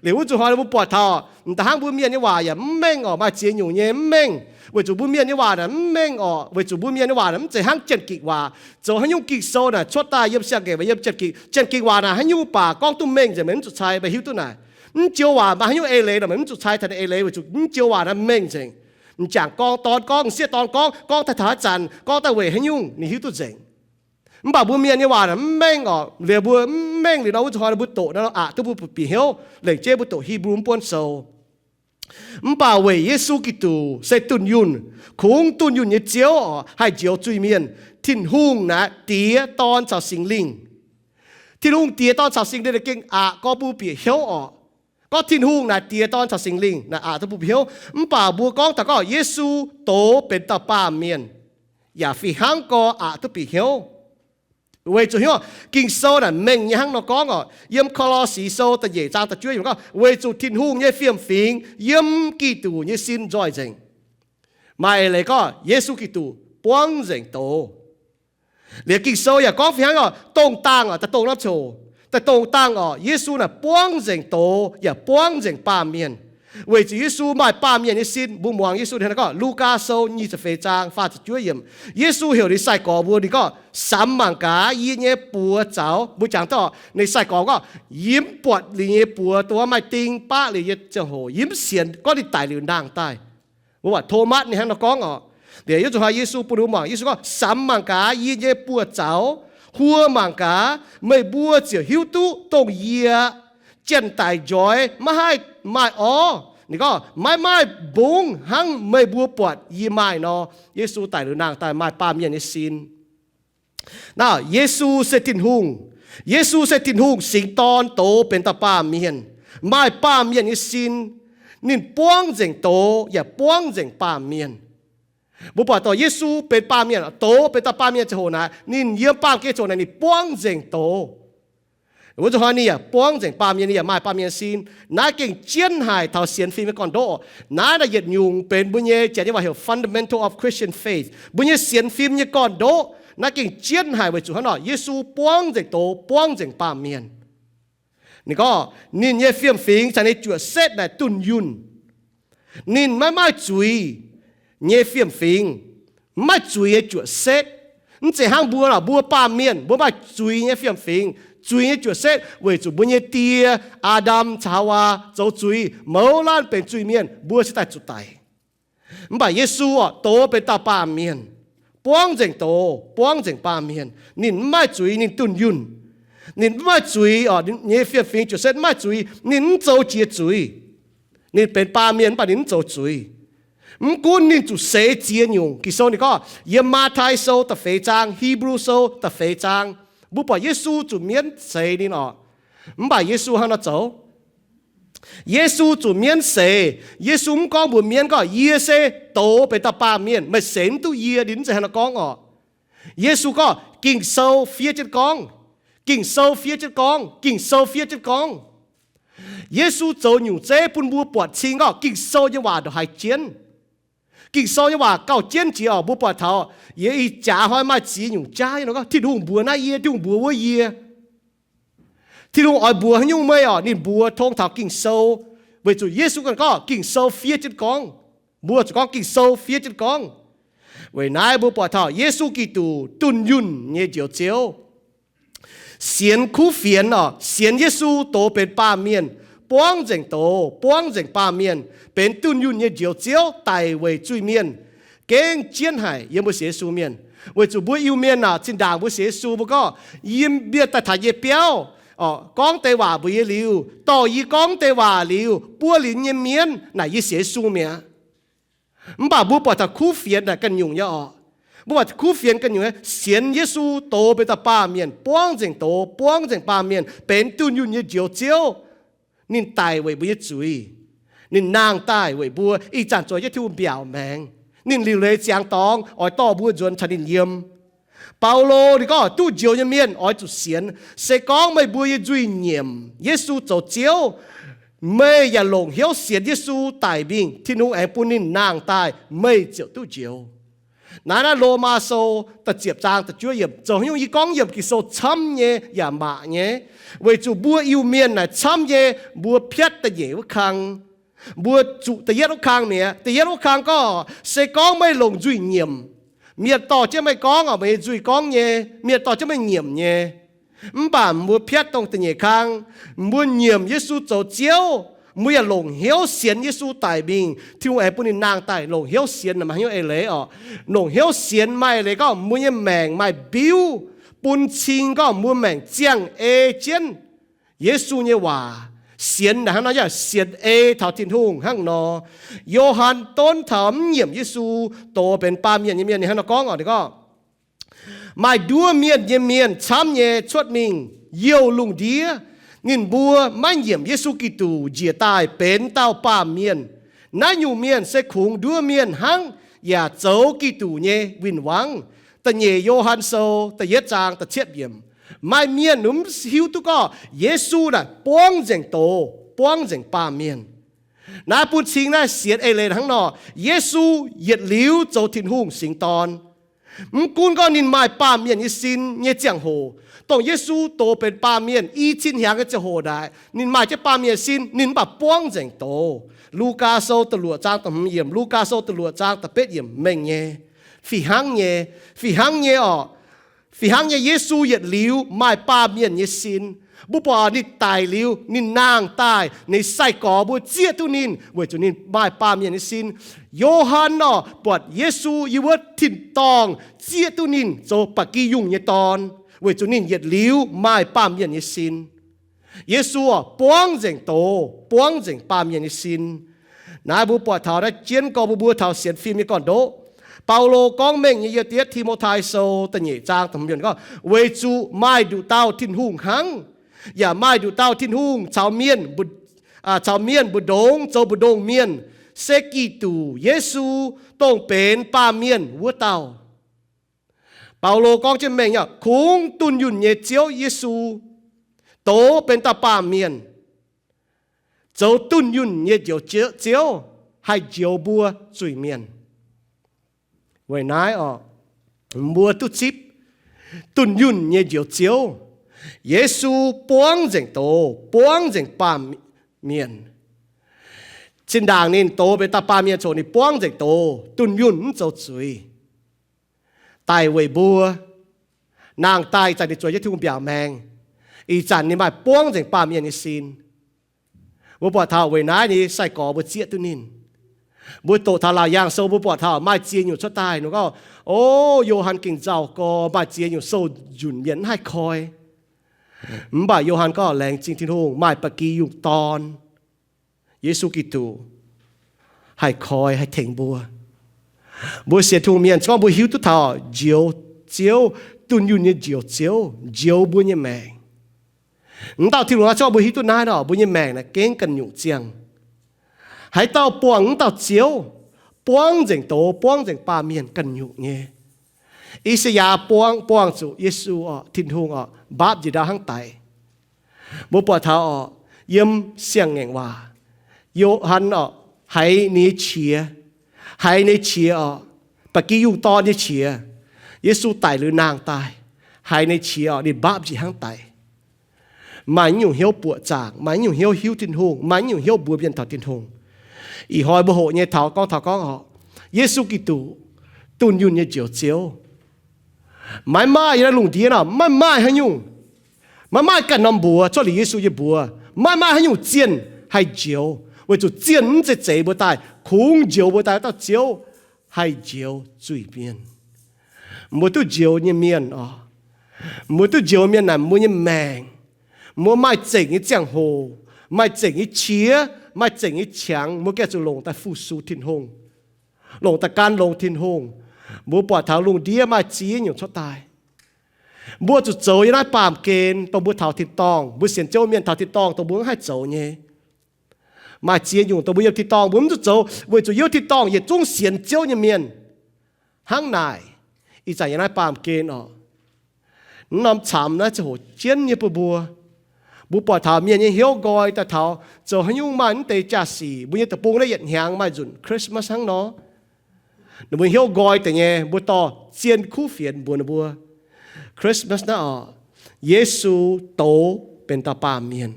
Liuz wuov zuqc hnoi mbuo buatc taux, m'daaih hnangv mbuo mienh nyei waac yaac mv mengh orqc, maaih ziex nyungc nyei mv mengh. Weic zuqc mbuo mienh nyei waac naaic mv mengh orqc, weic zuqc mbuo mienh nyei waac naaic mv zeiz hnangv Janx-Gikc waac. Zoux haaix nyungc Ging-Sou naaic cuotv daaih yiem siang-ngaengc fai yiem Janx-Gikc, Janx-Gikc waac naaic haaix nyungc baac gorngv duqv mengh nzengc, meih mv zuqc cai, meih hiuv duqv naaic. Mv joux waac maaih haaix nyungc eix leiz nor, meih mv zuqc cai taux eix leiz, weic zuqc mv joux waac naaic mengh nzengc. M'jangc gorngv, dorn gorngv, m'sieqv dorn gorngv, gorngv daaih taux haaix zanc, gorngv daaih weic haaix nyungc, ninh hiuv duqv nzengc. Mv baac mbuo mienh nyei waac naaic mv mengh orqc. Liuz mbuo mv mengh liuz nor, wuov zuqc hnoi mbuo doqc nor, aqc duqv mbuo bieqc hnyouv. Lengc jeiv mbuo doqc Hipv^lu mv buonv sou. Mv baac weic Yesu Giduc se dunh yunh, kungx dunh yunh nyei Ziouv orqc, haih njoux zuiz-mienh. Tin-Hungh naaic Diex, Dorn caux Singx Lingh. Tin-Hungh Diex, Dorn caux Singx Lingh naaic gengh aqc gorngv bun mbuo bieqc hnyouv orqc. Gorngv Tin-Hungh naaic Diex, Dorn caux Singx Lingh naaic aqc duqv bun mbuo bieqc hnyouv. Mv baac mbuo gorngv taux gorngv Yesu doz benx dauh baamh mienh, yaac fih hnangv gorx aqc duqv bieqc hnyouv. Weic zuqc hnyouv, Ging-Sou naaic mengh nyei hnangv nor gorngv orqc. Yiem Ko^lo^si Sou da'nyeic zaang da'juov yiemc gorngv, weic zuqc Tin-Hungh nyei fiem-fingx yiem Giduc nyei sin nzoih nzengc. Maaih eix leiz gorngv Yesu Giduc buangv nzengc doz. Liuz Ging-Sou yaac gorngv fih hnangv orqc, dongh dangh orqc, daaih dongh norm coc, daaih dongh dangh orqc, Yesu naaic buangv nzengc doz yaac buangv nzengc baamh mienh. Weic zuqc Yesu maaih baamh mienh nyei sin. Mbuo muangx Yesu hnangv naaiv gorngv, Lugaa Sou nyic ziepc feix zaang faah ziepc juov yiemc, Yesu heuc ninh sai-gorx mbuo, ninh gorngv, samx mangc gaax yie nyei buoz zaux. Mbuo jangx duqv orqc, ninh sai-gorx gorngv, yie mv buatc ninh nyei buoz dongh wuov maaih ding baqv liuz nyei ziangh hoc, yie mv sienx. Gorngv ninh daic liuz nangh daaih. Mbuo buatc Tomatv ninh hnangv nor gorngv orqc. Liuz yietv zuqc hnoi Yesu bun ninh mbuo muangx, Yesu gorngv, samx mangc gaax yie nyei buoz zaux, huo mangc gaax, meih mbuo ziouc hiuv duqv dongh yie janx-daic njoix maiv haih maaih orv. Ninh gorngv, maiv maaih mbungv hnangv meih mbuo buatc yie maaih nor. Yesu daic liuz nangh daaih maaih baamh mienh nyei sin. Naaiv, Yesu se Tin-Hungh. Yesu se Tin-Hungh singx Dorn doz benx dauh baamh mienh, maaih baamh mienh nyei sin. Ninh buangv nzengc doz yaac buangv nzengc baamh mienh. Mbuo buatc dongh Yesu benx baamh mienh, doz benx dauh baamh mienh ziangh hoc naaic, ninh yiem baamh gen ziangh hoc naaic ninh buangv nzengc doz. Wuov zuqc hnoi ninh yaac buangv nzengc baamh mienh, ninh yaac maaih baamh mienh sin. Naaiv gengh jienv haic taux sienx fim nyei gorn-ndoqv. Naaiv naaic yietc nyungc benx mbuo nyei, janx nyei waac heuc fundamental of Christian faith, mbuo nyei sienx fim nyei gorn-ndoqv. Naaiv gengh jienv haic weic zuqc hnangv nor, Yesu buangv nzengc doz, buangv nzengc baamh mienh. Ninh gorngv ninh nyei fiem-fingx caux ninh juoqc setv naaic dunh yunh. Ninh maiv maaih zuiz nyei fiem-fingx, maiv maaih zuiz nyei juoqc setv. Mv zeiz hnangv mbuo nor, mbuo baamh mienh mbuo maaih zuiz nyei fiem-fingx, zuiz nyei juoqc setv, weic zuqc mbuo nyei die, Aa^ndam caux Haawaa, zoux zuiz, mouz laanh benx zuiz-mienh, mbuo cingx daaih zuqc daic. Mv baac Yesu orqc, doz benx dauh baamh mienh, buangv nzengc doz, buangv nzengc baamh mienh. Ninh mv maaih zuiz, ninh dunh yunh. Ninh mv maaih zuiz orqc, nyei fiem-fingx Joseph mv maaih zuiz, ninh mv zoux jiex zuiz. Ninh benx baamh mienh mv baac ninh mv zoux zuiz. Mv gunv ninh zuqc seix ziex nyungc. Ging-Sou ninh gorngv yiem Matv^tai Sou da'feix zaang, Hipv^lu Sou da'feix zaang, mbuo buatc Yesu zuqc mienv seix ninh orqc. Mv baac Yesu hnangv nor zoux. Yesu zuqc mienv seix. Yesu mv gorngv mbuox mienv gorngv, yie se doz benx dauh baamh mienh, meih seix mv duqv yie. Ninh mv zeiz hnangv nor gorngv orqc. Yesu gorngv, Ging-Sou fiev jienv gorngv, Ging-Sou fiev jienv gorngv, Ging-Sou fiev jienv gorngv. Yesu zoux nyungc zeiv bun mbuo buatc cing gorngv Ging-Sou nyei waac ndongc haaix jienv. Ging-Sou nyei waac gauh jienv jiex orqc. Mbuo buatc taux yie ih jaax hnoi maaih ziex nyungc jaav nyei nor gorngv, Tin-Hungh mbuox naaiv yie, Tin-Hungh mbuox wuov yie. Tin-Hungh oix mbuox haaix nyungc meih orqc, ninh mbuox tong taux Ging-Sou. Weic zuqc Yesu ganh gorngv, Ging-Sou fiev jienv gorngv. Mbuo zuqc gorngv Ging-Sou fiev jienv gorngv. Weic naaiv mbuo buatc taux Yesu Giduc dunh yunh nyei Njoux Ziouv. Sienx kuv fienx orqc, sienx Yesu doz benx baamh mienh, buangv nzengc doz, buangv nzengc baamh mienh, benx dunh yunh nyei Njoux Ziouv daic weic zuiz-mienh, gengh jienv haic yiem mbuo sienx Yesu mienh. Weic zuqc mbuo Iu-Mienh aah, zinh ndaangc mbuo sienx Yesu mbuo gorngv, yie mienh daaih taux yie biauv, gorngv deix waac mbuox yie liuz, dorh yie gorngv deix waac liuz, buov linz nyei mienv naaic yie sienx Yesu mi'aqv. Mv baac mbuo buatc taux kuv fienx naaic ganh nyungc nyei orqc. Mbuo buatc kuv fienx ganh nyungc nyei, sienx Yesu doz benx dauh baamh mienh, buangv nzengc doz, buangv nzengc baamh mienh, benx dunh yunh nyei Njoux Ziouv. Ninh daic weic mbuo nyei zuiz. Ninh nangh daaih weic mbuo ih zanc zoux jienv Tin-Hungh mbiaauc maengx. Ninh liuc leiz ziangx dorngx oix dorh mbuo nzuonx caux ninh yiem. Baulo ninh gorngv, duqv njoux nyei mienh oix zuqc sienx. Se gorngv meih mbuo nyei nzuih nyiemc Yesu zoux Ziouv, meih yaac longc hnyouv sienx Yesu daic mingh, Tin-Hungh aengx bun ninh nangh daaih, meih ziouc duqv njoux. Naaiv, naaiv Lomaa Sou da'ziepc zaang da'juov yiemc zoux haaix nyungc yie gorngv yiemc Ging-Sou camv nyei yaac maac nyei, weic zuqc mbuo Iu-Mienh naaic camv nyei, mbuo piatv da'nyeic wuov kang. Mbuo zuqc da'yietv wuov kang mi'aqv. Da'yietv wuov kang gorngv, se gorngv meih longc nzuih nyiemc, mienh dorh jienv meih gorngv orqc, meih nyei nzuih gorngv nyei, mienh dorh jienv meih nyiemc nyei. Mv baac mbuo piatv dongh da'nyeic kang, mbuo nyiemc Yesu zoux Ziouv, mbuo yaac longc hnyouv sienx Yesu daic mingh, Tin-Hungh aengx bun ninh nangh daaih. Longc hnyouv sienx maaih hnyouv eix leiz orqc. Longc hnyouv sienx maaih eix leiz gorngv mbuo nyei maengc maaih mbiuv, bun cing gorngv mbuo maengc ziangh ei jienv Yesu nyei waac. Sienx naaic hnangv nor yaac sienx ei taux Tin-Hungh hnangv nor. Yo^han donv taux mv nyiemc Yesu, doz benx baamh mienh nyei mienh, ninh hnangv nor gorngv orqc, ninh gorngv, maaih nduov mienh nyei mienh camv nyei cuotv mingh youh lungh ndiev. Ninh mbuo maiv nyiemc Yesu Giduc njiec daaih benx dauh baamh mienh. Naaiv nyungc mienh se kungx nduov mienh hnangv, yaac zoux Giduc nyei win-wangv. Da'nyeic Yo^han Sou da'yietv zaang da'cietv yiemc. Maaih mienh mv hiuv duqv gorngv Yesu naaic buangv nzengc doz, buangv nzengc baamh mienh. Naaiv bun cing naaiv sienx eix leiz hnangv nor, Yesu yietc liuz zoux Tin-Hungh singx dorn. Mv gunv gorngv ninh maaih baamh mienh nyei sin nyei ziangh hoc, dongh Yesu doz benx baamh mienh i cin hnyangx nyei ziangh hoc naaic, ninh maaih jienv baamh mienh sin, ninh mv baac buangv nzengc doz. Lugaa Sou da'luoqc zaang da'hmz yiemc, Lugaa Sou da'luoqc zaang da'betv yiemc mengh nyei. Fih hnangv nyei, fih hnangv nyei orqc. Fih hnangv nyei Yesu yietc liuz maaih baamh mienh nyei sin. Mbuo buatc ninh daic liuz, ninh nangh daaih, ninh sai-gorx mbuo zieqv duqv ninh weic zuqc ninh maaih baamh mienh nyei sin. Yo^han orqc, buatc Yesu yiem wuov tin-dorngh zieqv duqv ninh zoux ba'gi yungh nyei dorn, weic zuqc ninh yietc liuz maaih baamh mienh nyei sin. Yesu orqc, buangv nzengc doz, buangv nzengc baamh mienh nyei sin. Naaiv mbuo buatc taux naaiv jienv gorngv mbuo, mbuo taux sienx fim nyei gorn-ndoqv. Baulo gorngv mengh nyei yiem da'yietv Ti^mo^tai Sou da'nyeic zaang da'hmz yiemc gorngv, weic zuqc maaih nduqc dauh Tin-Hungh hnangv, yaac maaih nduqc dauh Tin-Hungh caux mienh mbu'ndongx zoux mbu'ndongx mienh, se Giduc Yesu, dongh benx baamh mienh wuov dauh. Baulo gorngv jienv mengh nyei, kungx dunh yunh nyei Ziouv Yesu doz benx dauh baamh mienh, zoux dunh yunh nyei Njoux Ziouv, haih njoux mbuo zuiz-mienh. Weic naaiv orqc, mbuo duqv zipv dunh yunh nyei Njoux Ziouv. Yesu buangv nzengc doz, buangv nzengc baamh mienh. Zinh ndaangc ninh doz benx dauh baamh mienh coc ninh buangv nzengc doz, dunh yunh mv zoux zuiz, daic weic mbuo, nangh daaih ih zanc ninh zueiz jienv Tin-Hungh mbiaauc maengx. Ih zanc ninh maaih buangv nzengc baamh mienh nyei sin. Mbuo buatc taux weic naaiv ninh sai-gorx mbuo zieqv duqv ninh. Mbuo doqc taux Laauc Yaangh Sou mbuo buatc taux maaih ziex nyungc cuotv daaih. Ninh gorngv, O, Yo^han gengh nzauh gorx, maaih ziex nyungc sou nzunc mienh mv haih koi. Mv baac Yo^han gorngv, Laengz zingh Tin-Hungh, maaih ba'gi yungh dorn, Yesu Giduc, haih koi haih tengx mbuo. Mbuo sienx Tin-Hungh mienh se gorngv mbuo hiuv duqv taux njoux Ziouv, dunh yunh nyei njoux Ziouv njoux mbuo nyei maengc. M'dauh Tin-Hungh naaiv se gorngv mbuo hiuv duqv naaiv nor, mbuo nyei maengc naaic gengh ganh nyungc ziangh. Haaix dauh buangh m'dauh Ziouv, buangv nzengc doz, buangv nzengc baamh mienh ganh nyungc nyei. I^saa^yaa buangv, buangh zuqc Yesu orqc, Tin-Hungh orqc, mbaapv njiec ndau hnangv daic. Mbuo buatc taux orqc, yiem Siang-Ngaengc Waac, Yo^han orqc, haiz ninh nyei qiex, haiz ninh nyei qiex orqc, ba'gi yungh dorn nyei qiex, Yesu daic liuz nangh daaih, haiz ninh nyei qiex orqc, ninh mbaapv njiec hnangv daic. Maaih nyungc hnyouv buoqc zaangc, maaih nyungc hnyouv hiuv Tin-Hungh, maaih nyungc hnyouv mbuox mienh taux Tin-Hungh. Ih hnoi mbuo hoqc nyei taux gorngv, taux gorngv orqc, Yesu Giduc, dunh yunh nyei njoux Ziouv. Maiv maaih yiem naaiv lungh ndiev nor, maiv maaih haaix nyungc, maiv maaih ganh norm mbuox cuotv liuz Yesu nyei mbuox, maiv maaih haaix nyungc zienh haih njoux, weic zuqc zienh mv zeiz zeix mbuo daaih, kungx njoux mbuo daaih dauh Ziouv haih njoux zuiz-mienh. Mbuo duqv njoux nyei mienh orqc, mbuo duqv njoux mienh naaic, mbuo nyei maengc, mbuo maaih zengc nyei ziangh hoc, maaih zengc nyei qiex, maaih zengc nyei qangx, mbuo gengh zuqc longc daaih fu-sux Tin-Hungh, longc daaih gan longx Tin-Hungh. Mbuo buatc taux lungh ndiev maaih ziex nyungc cuotv daaih. Mbuo zuqc zoux yiem naaiv baamh gen dongh mbuo taux tin-dorngh. Mbuo sienx Ziouv mienh taux tin-dorngh dongh mbuo mv haih zoux nyei. Maaih ziex nyungc dongh mbuo yiem tin-dorngh mbuo mv zuqc zoux, weic zuqc yiem tin-dorngh yietc zungv sienx Ziouv nyei mienh. Hnangv naaic, ih zanc yiem naaiv baamh gen orqc, naaiv norm camx naaiv ziangh hoc jienv nyei bun mbuo. Mbuo buatc taux mienh nyei hnyouv nqoi daaih taux zoux haaix nyungc maaih mv deix jaa-sic. Mbuo nyei deic-bung naaiv yietc hnyangx maaih nzunc Christmas hnangv nor. Ninh mbuo hnyouv nqoi deix nyei, mbuo dorh zien kuv fienx mbuox ninh mbuo, Christmas naaiv orqc, Yesu douz benx dauh baamh mienh,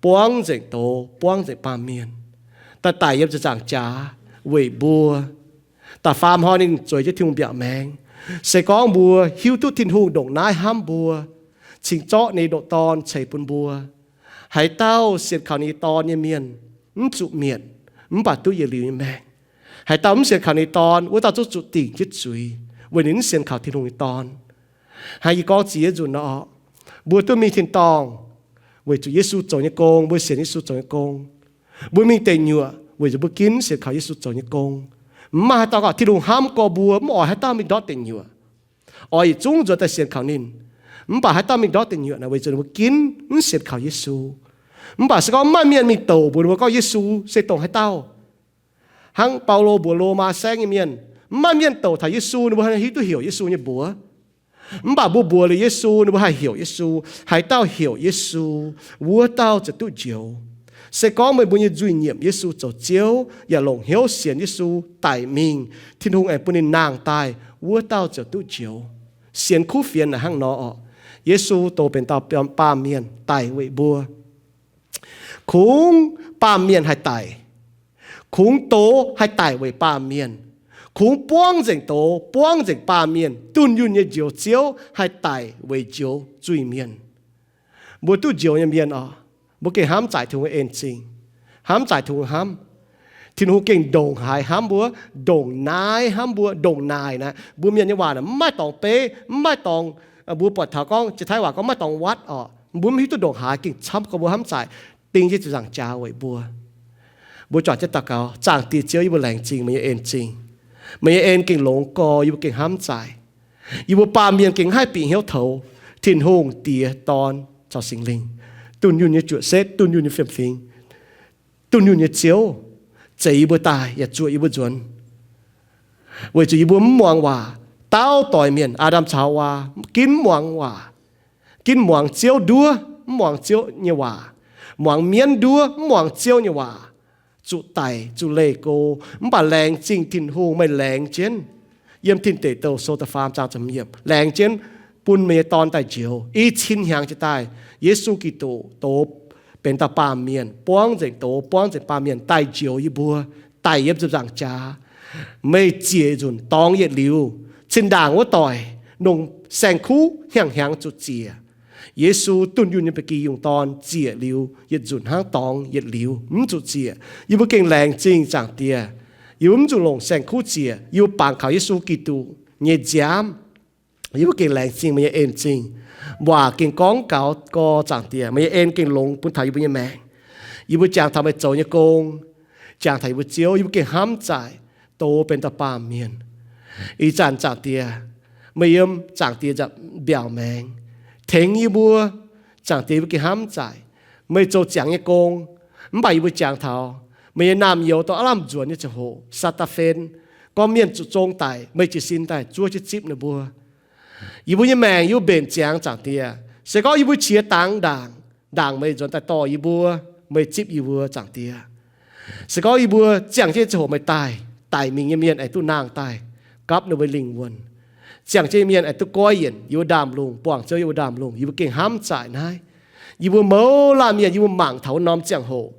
buangv nzengc douz, buangv nzengc baamh mienh, daaih daic yiem ziepc nzaangc jaax weic mbuo. Da'faam hnoi ninh zueiz jienv Tin-Hungh mbiaauc maengx. Se gorngv mbuo hiuv duqv Tin-Hungh ndongc naaiv hnamv mbuo, cingx zorqv ninh nyei ndoqc Dorn ceix bun mbuo, haaix dauh sienx kaux ninh nyei Dorn nyei mienh mv zuqc mietc, mv baac duqv yietc liuz nyei maengc. Haaix dauh mv sienx kaux ninh nyei Dorn, wuov dauh zungv zuqc dingc jienv zuiz, weic ninh mv sienx kaux Tin-Hungh nyei Dorn. Hnangv yie gorngv ziex nzunc nor orqc, mbuo duqv mingh tin-dorngh weic zuqc Yesu zoux nyei gong, mbuo sienx Yesu zoux nyei gong. Mbuo mingh deic nyuoqc weic zuqc mbuo ginv sienx kaux Yesu zoux nyei gong. Mv maaih haaix dauh gorngv Tin-Hungh hnamv gorx mbuo, mv oix haaix dauh mingh ndortv deic nyuoqc. Oix yietc zungv nzuonx daaih sienx kaux ninh. Mv baac haaix dauh mingh ndortv deic nyuoqc naaic weic zuqc ninh mbuo ginv mv sienx kaux Yesu. Mv baac se gorngv maaih mienh mingh douc mbuox ninh mbuo gorngv Yesu se dongh haaix dauh, hnangv Baulo mbuox Lomaa saengv nyei mienh, mv maaih mienh douc taux Yesu ninh mbuo haih hiuv duqv heuc Yesu nyei mbuox. Mv baac mbuo mbuox liuz Yesu, ninh mbuo haih heuc Yesu. Haaix dauh heuc Yesu, wuov dauh ziouc duqv njoux. Se gorngv meih mbuo nyei nzuih nyiemc Yesu zoux Ziouv yaac longc hnyouv sienx Yesu daic mingh, Tin-Hungh aengx bun ninh nangh daaih, wuov dauh ziouc duqv njoux. Sienx kuv fienx naaic hnangv nor orqc. Yesu douz benx dauh baamh mienh daic weic mbuo. Kungx baamh mienh haih daic, kungx douz haih daic weic baamh mienh, kungx buangv nzengc douz, buangv nzengc baamh mienh, dunh yunh nyei njoux Ziouv haih daic weic njoux zuiz-mienh. Mbuo duqv njoux nyei mienh orqc, mbuo gengh hnamv zaaic Tin-Hungh en zingh, hnamv zaaic Tin-Hungh hnamv. Tin-Hungh gengh ndongc haaix hnamv mbuo, ndongc naaiv hnamv mbuo. Ndongc naaic naaic, mbuo mienh nyei waac naaic mv maaih dorngx beiv, mv maaih dorngx, mbuo buatc taux gorngv jiex Taiv waac gorngv mv maaih dorngx waatv orqc. Mbuo mv hiuv duqv ndongc haaix gengh camv gorx mbuo hnamv zaaic, ding jienv ziepc nzaangc jaax weic mbuo. Mbuo juangc jienv daux gaux. Zaangc Diex Ziouv, yie mbuo laengz zingh meih nyei en zingh. Meih nyei en gengh longx gorx, yie mbuo gengh hnamv zaaic. Yie mbuo baamh mienh gengh haih bieqc hnyouv toux Tin-Hungh Diex, Dorn caux Singx Lingh, dunh yunh nyei juoqc setv, dunh yunh nyei fiem-fingx, dunh yunh nyei Ziouv, zeix yie mbuo daaih yaac zuoqc yie mbuo nzuonx. Weic zuqc yie mbuo mv muangx waac, dauh doix mienh, Aa^ndam caux Haawaa, ginv mv muangx waac, ginv muangx Ziouv nduov, mv muangx Ziouv nyei waac, muangx mienv nduov, mv muangx Ziouv nyei waac, zuqc daic, zuqc leih go. Mv baac laengz zingh Tin-Hungh, meih laengz jienv yiem Tin Deic Douh Sou da'faam zaang ziepc hmz yiemc, laengz jienv bun meih nyei Dorn daaih njoux. I cin hnyangx jiex daaih, Yesu Giduc douz benx dauh baamh mienh, buangv nzengc douz, buangv nzengc baamh mienh daaih njoux yie mbuo, daic yiem ziepc nzaangc jaax. Meih ziec nzunc dorngx yietc liuz, zinh ndaangc wuov doic, longc saeng-kuv hnyangx-hnyangx zuqc ziec. Yesu dunh yunh nyei ba'gi yungh dorn ziec liuz yietc nzunc hnangv dorngx yietc liuz mv zuqc ziec. Yie mbuo gengh laengz zingh Zaangc Diex. Yie mbuo mv zuqc longc saeng-kuv ziec, yie mbuo bangc kaux Yesu Giduc nyei nziaamv. Yie mbuo gengh laengz zingh meih nyei en zingh. Waac gengh gorngv gaux gorx, Zaangc Diex, meih nyei en gengh longx bun taux yie mbuo nyei maengc. Yie mbuo jangx taux meih zoux nyei gong, jangx taux yie mbuo Ziouv, yie mbuo gengh hnamv zaaic, doz benx dauh baamh mienh. Ih zanc Zaangc Diex, meih yiem Zaangc Diex nza'hmien mbiaauc maengx tengx yie mbuo. Zaangc Diex, yie mbuo gengh hnamv zaaic meih zoux ziangx nyei gong. Mv baac yie mbuo jangx taux meih nyei naamh nyouz dorh aav lamh nzuonx nyei ziangh hoc, Saadaan fen, gorngv mienh zuqc zong daic, meih jiez sin daaih zuov jienv zipv ninh mbuo. Yie mbuo nyei maengc yie mbuo mbenc ziangx, Zaangc Diex. Se gorngv yie mbuo qiex dangx ndaangc, ndaangc meih nzuonx daaih dorh yie mbuo, meih zipv yie mbuo, Zaangc Diex. Se gorngv yie mbuo ziangh jienv nyei ziangh hoc meih daaih, daic mingh nyei mienh aengx duqv nangh daaih gapv ninh mbuo lingh wuonh. Ziangh jienv nyei mienh aengx duqv goiv yienc yie mbuo ndaamv-lungh, buangh Ziouv yie mbuo ndaamv-lungh. Yie mbuo gengh hnamv zaaic naaiv. Yie mbuo mouz laanh mienh, yie mbuo mangc taux wuov norm ziangh hoc,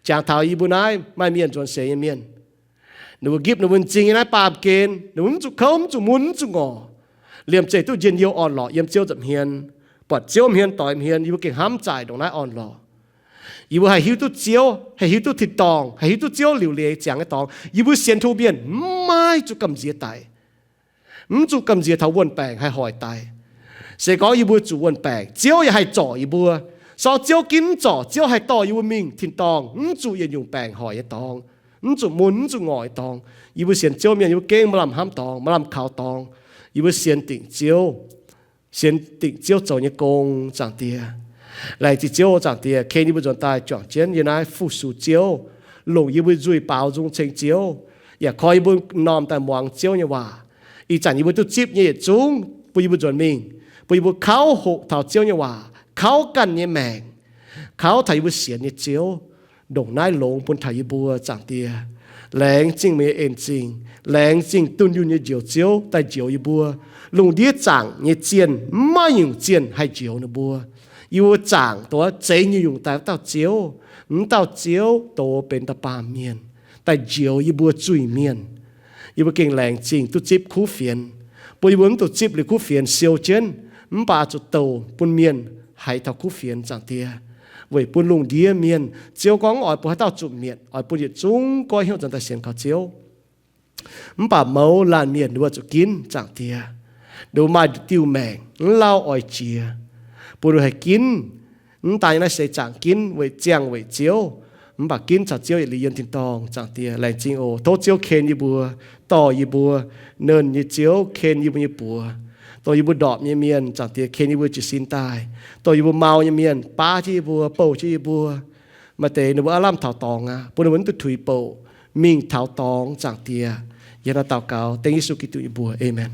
jangx taux yie mbuo naaiv maaih mienh nzuonx seix nyei mienh, ninh mbuo nqipv ninh mbuo m'zing nyei naaiv baamh gen, ninh mbuo mv zuqc kouv, mv zuqc mun, mv zuqc ngorc, liemh zeih duqv njien-youh orn-lorqc yiem Ziouv nza'hmien, buatc Ziouv hmien doix hmien. Yie mbuo gengh hnamv zaaic ndongc naaiv orn-lorqc. Yie mbuo haih hiuv duqv Ziouv, haih hiuv duqv tin-dorngh, haih hiuv duqv Ziouv liuc leiz ziangx nyei dorngx. Yie mbuo sienx tov mienh mv maaih zuqc gamh nziex daic, mv zuqc gamh nziex taux wuon-baengc haih hoic daic. Se gorngv yie mbuo zuqc wuon-baengc, Ziouv yaac haih zorc yie mbuo. Sorng Ziouv ginv mv zorc, Ziouv haih dorh yie mbuo mingh tin-dorngh, mv zuqc yietc nyungc baengc hoic nyei dorngx, mv zuqc mun, mv zuqc ngorc nyei dorngx. Yie mbuo sienx Ziouv mienh, yie mbuo gengh maaih lamh hnamv dorngx, maaih lamh kaux dorngx. Yie mbuo sienx dingc Ziouv, sienx dingc Ziouv zoux nyei gong, Zaangc Diex. Laengz zingh Ziouv, Zaangc Diex, ken yie mbuo nzuonx daaih juangc jienv yiem naaiv fu-sux Ziouv, longc yie mbuo nzuih baaux nzung ceng Ziouv, yaac koi yie mbuo m'normh daaih muangx Ziouv nyei waac. Ih zanc yie mbuo duqv zipv nyei yietc zungv bun yie mbuo nzuonx mingh, bun yie mbuo kauv hoqc taux Ziouv nyei waac, kauv ganh nyei maengc, kauv taux yie mbuo sienx nyei Ziouv, ndongc naaiv longx bun taux yie mbuo, Zaangc Diex. Laengz zingh meih nyei en zingh. Laengz zingh dunh yunh nyei Njoux Ziouv daaih njoux yie mbuo. Lungh ndiev zaangc nyei zienh, mv maaih nyungc zienh haih njoux ninh mbuo. Yie mbuo zaangc dongh zeix nyungc-nyungc daaih wuov dauh Ziouv. Mv dauh Ziouv doz benx dauh baamh mienh daaih njoux yie mbuo zuiz-mienh. Yie mbuo gengh laengz zingh duqv zipv kuv fienx, bun yie mbuo mv dungx zipv liuz kuv fienx siou jienv, mv baac zuqc douc bun mienh haiz taux kuv fienx, Zaangc Diex, weic bun lungh ndiev mienh. Ziouv gorngv oix bun haaix dauh zuqc mietc, oix bun yietc zungv goiv hnyouv nzuonx daaih sienx kaux Ziouv. Mv baac mouz laanh mienh ninh mbuo zuqc ginv, Zaangc Diex. Ninh mbuo maaih diuh maengc mv lauh oix jiex, bun ninh haih ginv. Mv daan naaiv seix zaangc ginv weic ziangh weic Ziouv, mv baac ginv caux Ziouv yietc liuz yiem tin-dorngh, Zaangc Diex. Laengz zingh oc. Tov Ziouv ken yie mbuo, dorh yie mbuo, Nernh nyei Ziouv, ken yie mbuo nyei buoz, dongh yie mbuo ndorpc nyei mienh, Zaangc Diex, ken yie mbuo jiez sin daaih, dongh yie mbuo mau nyei mienh baav jienv yie mbuo, bouh jienv yie mbuo. Maaih deix ninh mbuo aav lamh taux dorngx aqv, bun ninh mbuo mv duqv tuix bouc mingh taux dorngx, Zaangc Diex. Yie hnangv naaiv daux gaux dengv Yesu Giduc nyei mbuox, aamen.